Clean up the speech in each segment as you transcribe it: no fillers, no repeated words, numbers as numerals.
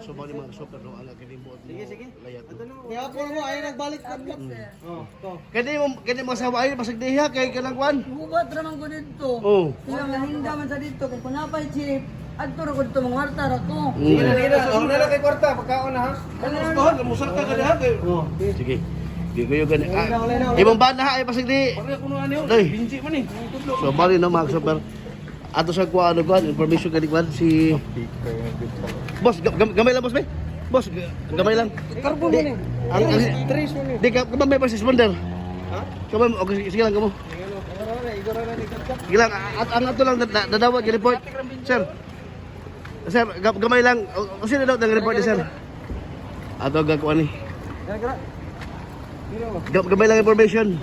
So bali, mga super, no, ang kinibuot mo. Sige, sige. Layat, no? Kaya po mo ay nagbalik ka. Oh, to. Kani mo asawa ay basag diha kay kanang kwan. Gubat raman ko dito. Oh. Sila nga hinda man sa dito. Kung kunapay chief, adto ra ko dito, mangwarta ra ko. Sige na, sige na. Oh, na lang kay kwarta pagkaon na ha. Ano musal ka diha kay. Oh. Sige. Di ko yung gani. Wala na, wala na, wala. Imong bana ha ay basag di. Pare kuno ani. Day. Binji man ni. So bali, no, mga super. Ato sa kuha ano kuan information kani kuan si Boss, gamay lang, boss bay. Boss, gamay lang. Karbo Di, man ni. ang Tres man ni. Di ka kamay pa si responder. Ha? Kamay, okay, sige lang kamo. Sige lang, at ang ato lang dadawat yung report. Sir. Sir, gamay lang. O sino daw ang report ni sir? Ato gagawa ni. Gamay lang information.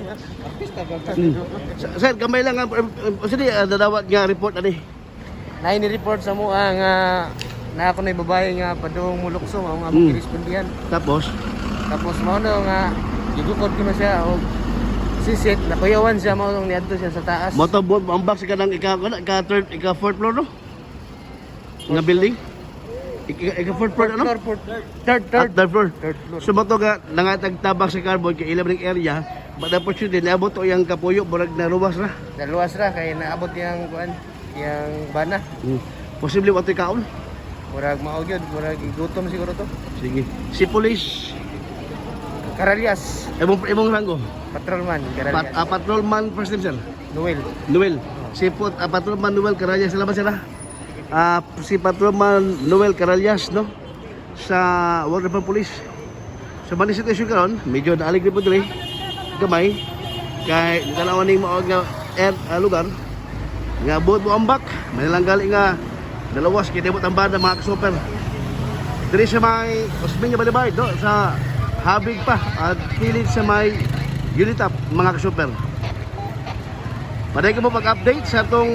Sir, gamay lang ang o sino dadawat nga report ani. Nay ni report sa mua nga na ako na babae nga padung mulukso mao nga among girespondihan. Tapos, Tapos mao na nga gigukod ko na siya og sisit nakuyawan siya mao nang niadto siya sa taas. Moto buot ang box ka ng ika ika third, ika fourth floor, no? Nga building? Ika fourth floor, ano? Floor, fourth, third, third. At third floor. Third floor. So moto nga nangatag tabak sa cardboard kay ilam ning area, but opportunity naabot to iyang kapuyo, murag naruwas ra. Naluwas ra kay naabot yang kuan yang bana. Posible wa to'y kaon. Murag mao gyud, murag gutom siguro to. Sige. Si police, Karalias, imong ranggo. Patrolman Karalias. Patrolman, first name, sir. Noel. Noel. Si Patrolman Noel Caralias, salamat, sir. Si Patrolman Noel Caralias, no? Sa Waterfront Police. Sa bali situation karon, medyo naalig po diri. Gamay kay tanaw ning mao nga air, lugar nga buot mo ambak, may gali nga dalawas kay debot ang banda, mga super. Diri sa may Osmeña Boulevard, no, sa habig pa at kilid sa may Unitap, mga super. Paday ko mo pag-update sa atong